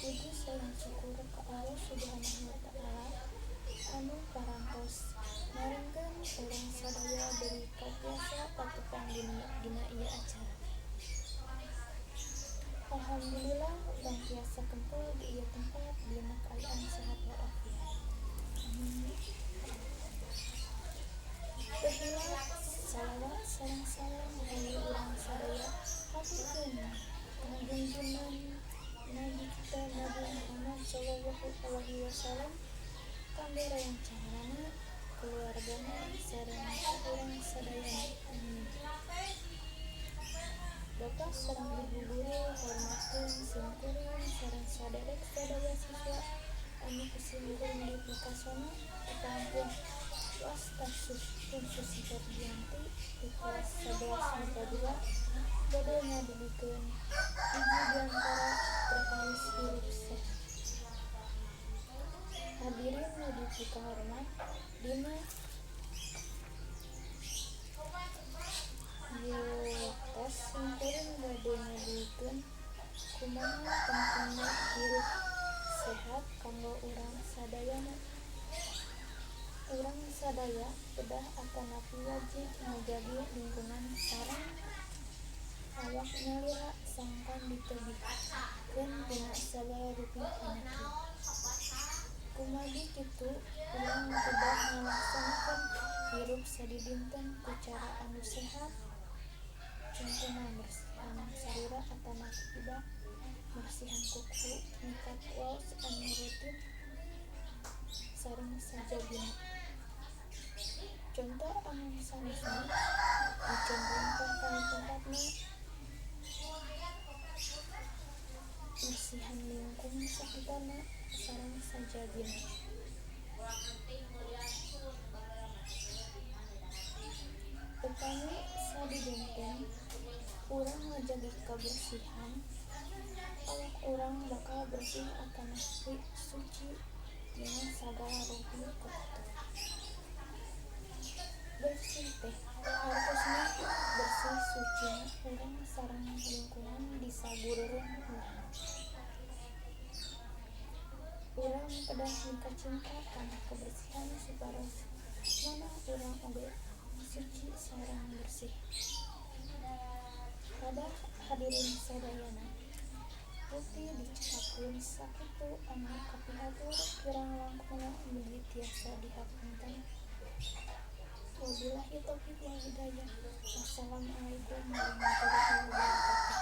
Puji sareng syukur ka Allah Subhanahu wa Ta'ala anu parantos ngarengkeun urang sadaya deui tiasa patepang dina ieu acara. Alhamdulillah, urang tiasa kempul di ieu tempat dina kaayaan sehat walafiat. Amin. Teu hilap salawat sareng salam hayu urang sadaya haturkeun ka junjungan Nabi kita, Nabi Muhammad Shallallahu Alaihi Wasallam, kanggo rerencanganana, keluargana, sareng ka urang sadayana. Amin. Bapak sareng Ibu guru, hormatkeun simkuring sareng saderek sadaya siswa anu ku simkuring dipikasona. Tepangkeun, wasta pun Susi Ferdianti di kelas 11 MIPA 2 bade ngadugikeun hiji diantara perkawis hirup sehat. Hadirin nu dipikahormat, dina ieu waktos simkuring bade ngadugikeun kumaha pentingna hirup sehat kanggo urang sadayana. Urang sadaya kedah atanapi wajib ngajagi lingkungan sareng awak nyalira sangkan ditebihkeun tina sagala rupi panyakit. Kumargi kitu, urang kedah ngalaksanakeun hirup sadidinten ku cara anu sehat, contona mersihan salira atanapi ibak, mersihan kuku, nyikat waos anu rutin, sareng sajabina. Conto anu sanesna, miceun runtah kana tempatna, mersihan lingkungan sakitarna, sareng sajabina. Upami sadidinten urang ngajagi kabersihan, awak urang bakal bersih atanapi suci tina sagala rupi kotor. Bersih teh hartosna bersih sucina urang sareng lingkungan di sagurerung urang. Urang kedah mikacinta kana kebersihan supados manah urang oge suci sareng bersih. Hadah hadirin sadayana, bukti dicekapkeun sakitu anu kapihatur, kirang langkungna mugi tiasa dihapunten. Wabillahi taufik wal hidayah. Wassalamualaikum warahmatullahi wabarakatuh.